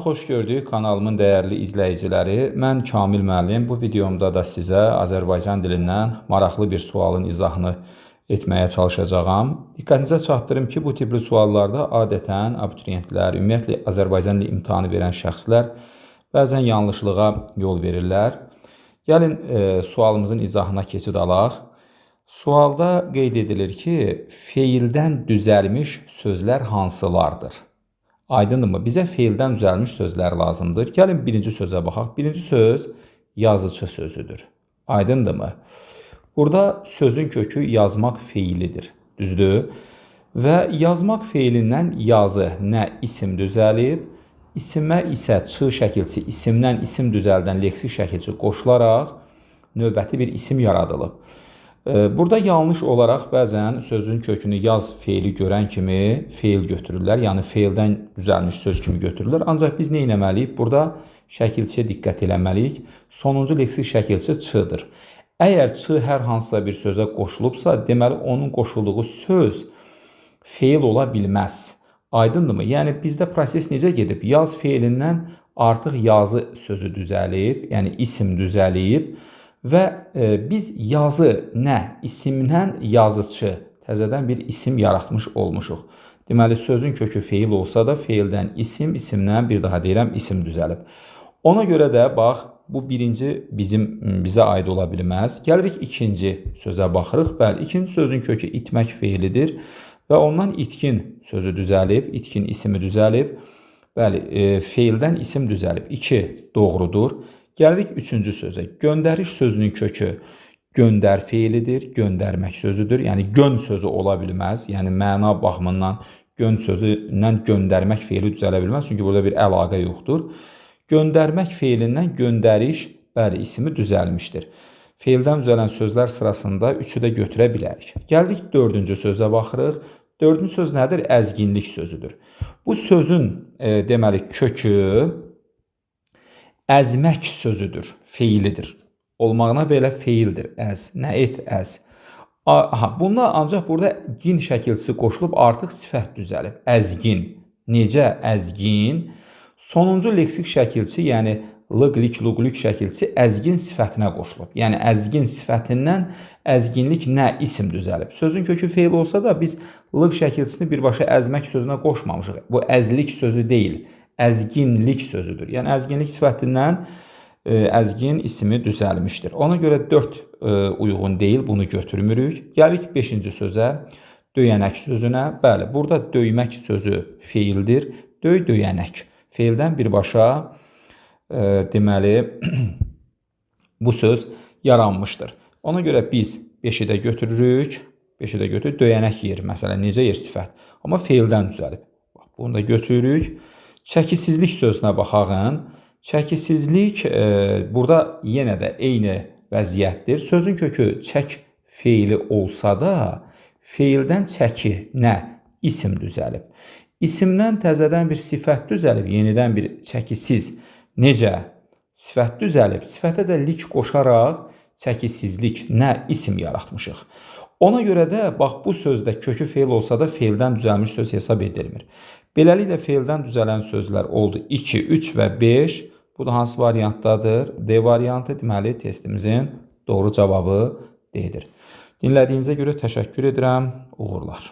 Salam, xoş gördük kanalımın dəyərli izləyiciləri. Mən Kamil müəllim. Bu videomda da sizə Azərbaycan dilindən maraqlı bir sualın izahını etməyə çalışacağam. Diqqətinizə çatdırım ki, bu tipli suallarda adətən abituriyentlər, ümumiyyətlə Azərbaycan dili imtahanı verən şəxslər bəzən yanlışlığa yol verirlər. Gəlin sualımızın izahına keçid alaq. Sualda qeyd edilir ki, feildən düzəlmiş sözlər hansılardır? Aydındırmı? Bizə feildən düzəlmiş sözlər lazımdır. Gəlin birinci sözə baxaq. Birinci söz yazıçı sözüdür. Aydındırmı? Burada sözün kökü yazmaq feilidir. Düzdür? Və yazmaq feilindən yazı nə isim düzəlib, isimə isə çı şəkilçisi isimdən isim düzəldən leksik şəkilçi qoşularaq növbəti bir isim yaradılıb. Burada yanlış olaraq bəzən sözün kökünü yaz feili görən kimi feil götürürlər. Yəni feildən düzəlmiş söz kimi götürürlər. Ancaq biz nə etməliyik? Burada şəkilçiyə diqqət eləməliyik. Sonuncu leksik şəkilçi çı-dır. Əgər çı hər hansısa bir sözə qoşulubsa, deməli onun qoşulduğu söz feil ola bilməz. Aydındırmı? Yəni bizdə proses necə gedib? Yaz feilindən artıq yazı sözü düzəlib, yəni isim düzəlib. Və biz yazı nə isimdən yazıçı təzədən bir isim yaratmış olmuşuq. Deməli sözün kökü feil olsa da feildən isim, isimdən bir daha deyirəm isim düzəlib. Ona görə də bax bu birinci bizə aid ola bilməz. Gəlirik ikinci sözə baxırıq. Bəli, ikinci sözün kökü itmək feilidir və ondan itkin sözü düzəlib, itkin ismi düzəlib. Bəli, feildən isim düzəlib. 2 doğrudur. Gəlirik üçüncü sözə. Göndəriş sözünün kökü göndər feilidir, göndərmək sözüdür. Yəni gön sözü ola bilməz. Yəni məna baxımından gön sözündən göndərmək feili düzələ bilməz. Çünki burada bir əlaqə yoxdur. Göndərmək feilindən göndəriş, bəli, ismi düzəlmişdir. Feildən düzələn sözlər sırasında üçü də götürə bilərik. Gəldik dördüncü sözə baxırıq. Dördüncü söz nədir? Əzginlik sözüdür. Bu sözün deməli kökü əzmək sözüdür, feilidir. Olmağına belə feildir. Əz, nə et, əz. Aha, bunda ancaq burada gin şəkilçisi qoşulub artıq sifət düzəlib. Əzgin. Necə əzgin? Sonuncu leksik şəkilçi, yəni lıqlik, luqlik şəkilçisi əzgin sifətinə qoşulub. Yəni əzgin sifətindən əzginlik nə isim düzəlib. Sözün kökü feil olsa da biz lıq şəkilçisini birbaşa əzmək sözünə qoşmamışıq. Bu əzlik sözü deyil. Əzginlik sözüdür. Yəni əzginlik sifətindən əzgin ismi düzəlmişdir. Ona görə 4 uyğun deyil, bunu götürmürük. Gəlirik 5-ci sözə, döyənək sözünə. Bəli, burada döymək sözü feildir. Döy, döyənək. Feildən birbaşa deməli bu söz yaranmışdır. Ona görə biz 5-i də götürürük. 5-i də götürürük. Döyənək yer, məsələn, necə yer sifət. Amma feildən düzəlib. Bax, bunu da götürürük. Çəkisizlik sözünə baxağın. Çəkisizlik burada yenə də eyni vəziyyətdir. Sözün kökü çək feili olsa da feildən çəki nə isim düzəlib. İsimdən təzədən bir sifət düzəlib, yenidən bir çəkisiz necə sifət düzəlib. Sifətə də lik qoşaraq çəkisizlik nə isim yaratmışıq. Ona görə də bax bu sözdə kökü feil olsa da feildən düzəlmiş söz hesab edilmir. Beləliklə feildən düzələn sözlər oldu 2, 3 və 5. Bu da hansı variantdadır? D variantı, deməli testimizin doğru cavabı D-dir. Dinlədiyinizə görə təşəkkür edirəm. Uğurlar.